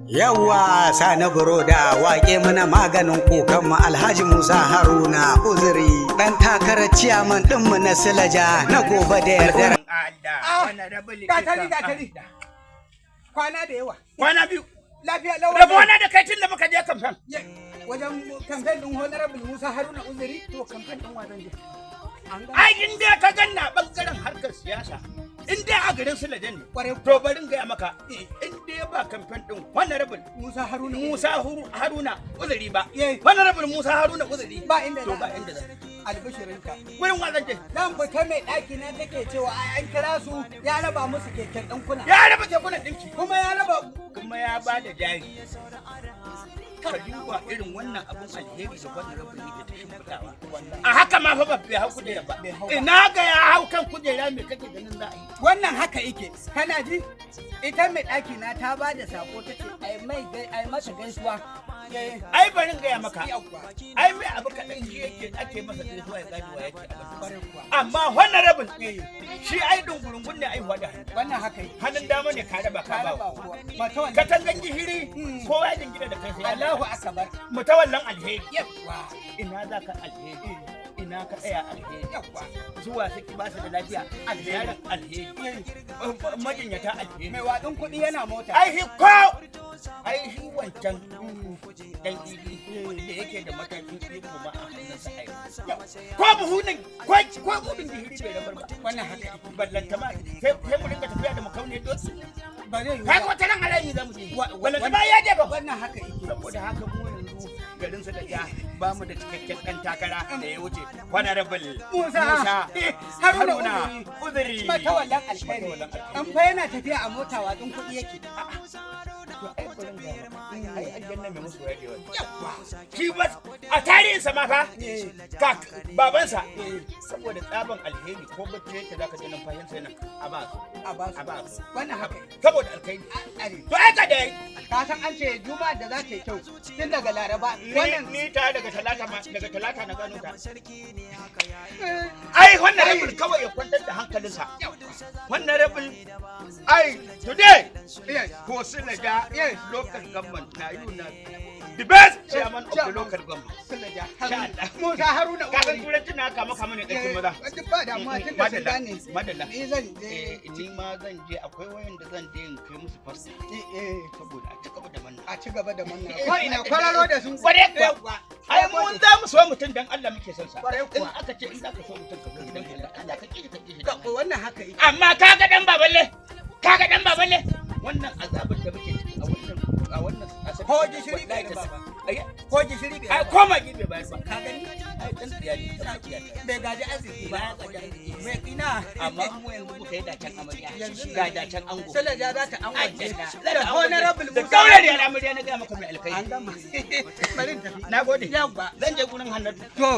Yawwa, Sani Buroda, waƙe mana maganin kukanmu. Alhaji Musa Haruna Uzuri, ɗan takarar ciyaman ɗinmu na Silaja na gobe da yardar. Gatari, gatari. Kwana da yawa. Kwana biyu. Lafiya lawa. Rabona da kai tun da muka je kamfen. Wajen kamfen ɗin Honorable Musa Haruna Uzuri. To, kamfen ɗin wa zan je? An gama. Ai in dai ka ganna bangaren harkar siyasa, in dai a garin Silaja ne. Kwarai. To, bari in gaya maka, in dai ba kamfen ɗin Honorable Musa Haruna. Musa Haruna Uzuri ba. Honorable Musa Haruna Uzuri. Ba inda To za ba a. inda za. Albishirinka. Wurin wa zan je? Zan fita, mai ɗaki na take cewa ai an kira su, ya raba musu keken ɗinkuna. Ya raba kekunan ɗinki. Kuma ya raba. Kuma ya ba da jari. Ka duba irin wannan abun alheri da wannan rabin yake ta shimfiɗawa. A haka ma fa ba bai hau kujera ba. Bai hau ba. Ina ga ya hau kan kujera, me kake ganin za a yi? Wannan haka yake. Kana ji? Ita mai ɗaki na ta ba da sako, ta ce ai masa gaisuwa. Ai bari in gaya maka. Yawwa. Ai mai abu kaɗan shi yake ake masa gaisuwa ya gane wa yake abin. Kwarai kuwa. Amma honorable shi ai dungurungun ne ai da hannu. Wannan haka yake. Hannun dama ne ka raba ka Ka ba. raba kuwa. Mata wannan. Katangan gishiri kowa ya jingina da kai sai ya Allahu akbar. Mutawallan alheri. Yawwa. Ina za ka alheri. Ina ka tsaya alheri. Yawwa. Zuwa suke ba su da lafiya. Alheri alheri. Majinyata alheri. Mai waɗin kuɗi yana mota. Ai shi ko ai shi wancan dan idi da yake da matakin iko ma a hannunsa, ai ko buhu ne ko mudun gishiri bai rabar ba. Wannan haka yake. Ballanta ma sai mu dinga tafiya da makauniyar doki. Ba zai yiwu Kaga ba. wata ran alayi za mu je, ballanta ma ya je ba. Wannan haka yake. Saboda haka mu yanzu garin su da ja ba mu da cikakken dan takara da ya wuce Honorable Musa Haruna Haruna Uzuri. Matawallan alkhairi. Matawallan alkhairi. An fa yana tafiya a mota, waɗin kuɗi yake. To, ai bari in gaya maka, ai aljanna mai musu yadewa. Yawwa. Shi ba a tarihinsa ma fa kak babansa, saboda tsaban alheri, ko bacci yake zaka ji numfashinsa yana a ba su. A ba su. A ba su. Wannan haka yake. Saboda alkhairi. Are. To, ai ka dai. Ka san an ce Juma'a da za ta yi kyau tun daga Laraba. Wannan Wannan ni ta daga Talata ma, daga Talata na gano ta. Ai wannan rabin kawai ya kwantar da hankalinsa, wannan rabin ai today ko Silaja local government na you na the best chairman of the local government. Sulaja. Sha Allah. Musa Haruna Ka san Uzuri. turanci na kama kama ne ɗaukin maza. Duk ba damuwa tun da sun Madalla, gane. madalla. Ni zan je. Eh, ni ma zan je, akwai wayan da zan je in kai musu fasta saboda a ci gaba da manna. A ci gaba da manna. Ko ina kwararo da su. Kwarai kuwa. Yawwa. Ai mun za mu so mutum dan Allah muke son sa. Kwarai In kuwa. aka ce in za ka so mutum, ka so dan Allah, Allah ka kishi, ka kishi dan Allah. Wannan haka yake. Amma kaga dan baballe, kaga dan baballe, wannan azabar da muke ciki a wannan asibiti. Ko gishiri bai wallahi raba ba. Ai Ko gishiri bai ai raba. ko magi bai bayar ba. Ka gani? Ai dan tsiya ne, dan tsiya ne. Bai gaji arziki ba. Ba ya gaji arziki. Mai ina. Amma mu yanzu muka yi dacen amarya. Yanzu Ga dacen ango. Sulaja za ta angwace. Aljanna. Da Honorable Da Musa. gaurare amarya na gaya maka mai alkai. An gama. Bari in tafi. Na gode. Yawwa. Zan je gurin Hannatu. To.